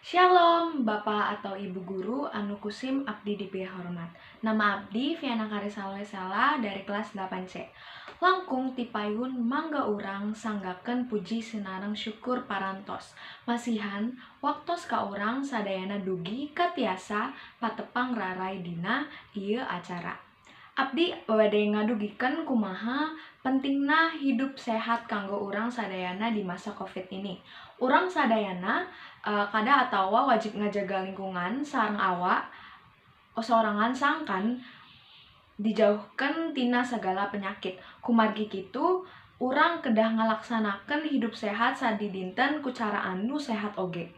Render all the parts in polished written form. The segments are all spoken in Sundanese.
Shalom, Bapak atau Ibu Guru anu kusim abdi dipihormat. Nama abdi Viana Karisa Sela dari kelas 8C. Langkung tipayun mangga urang sanggakeun puji sinareng syukur parantos. Masihan waktos ka urang sadayana dugi katiasa patepang rarai dina ieu acara. Abdi bade ngadugikeun kumaha pentingna hidup sehat kanggo urang sadayana di masa Covid ini. Urang sadayana kada atawa wajib ngajaga lingkungan sareng awak sorangan sangkan dijauhkeun tina segala penyakit. Kumargi kitu, urang kedah ngalaksanakeun hidup sehat sadidinten ku cara anu sehat oge.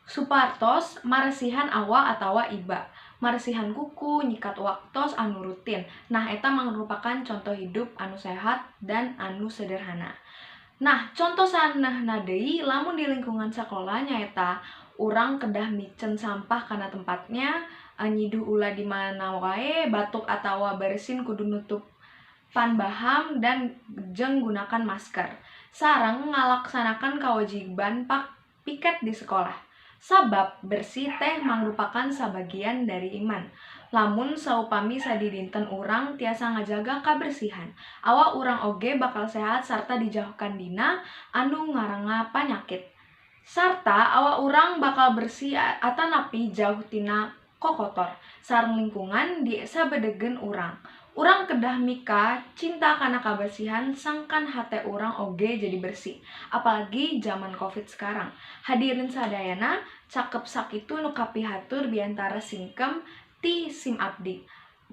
Supartos maresihan awak atawa iba, maresihan kuku, nyikat waktos anu rutin. Nah, eta mangrupakan contoh hidup anu sehat dan anu sederhana. Nah, contoh sanesna deui lamun di lingkungan sakola nyaeta urang kedah miceun sampah kana tempatnya, nyiduh ulah di mana wae, batuk atawa bersin kudu nutupan baham dan jeung gunakan masker. Sareng ngalaksanakan kewajiban pak piket di sekolah. Sabab bersih teh mangrupakan sabagian dari iman. Lamun saupami sadidinten urang tiasa ngajaga kabersihan, awak urang oge bakal sehat sarta dijauhkan dina anu ngaranga panyakit. Sarta awak urang bakal bersih atanapi jauh tina kokotor sareng lingkungan di sabedegen urang. Urang kedah mika cinta kana kabersihan sangkan hate urang oge jadi bersih. Apalagi zaman Covid sekarang. Hadirin sadayana, cakep sakitu nu kapihatur biantara singkem ti sim abdi.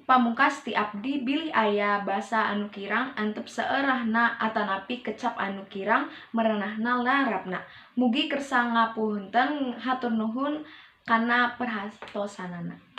Pamungkas ti abdi, bilih aya basa anu kirang, antep seerahna atanapi kecap anu kirang merenahna larapna. Mugi kersa ngapunten, hatur nuhun kana perhatosanana.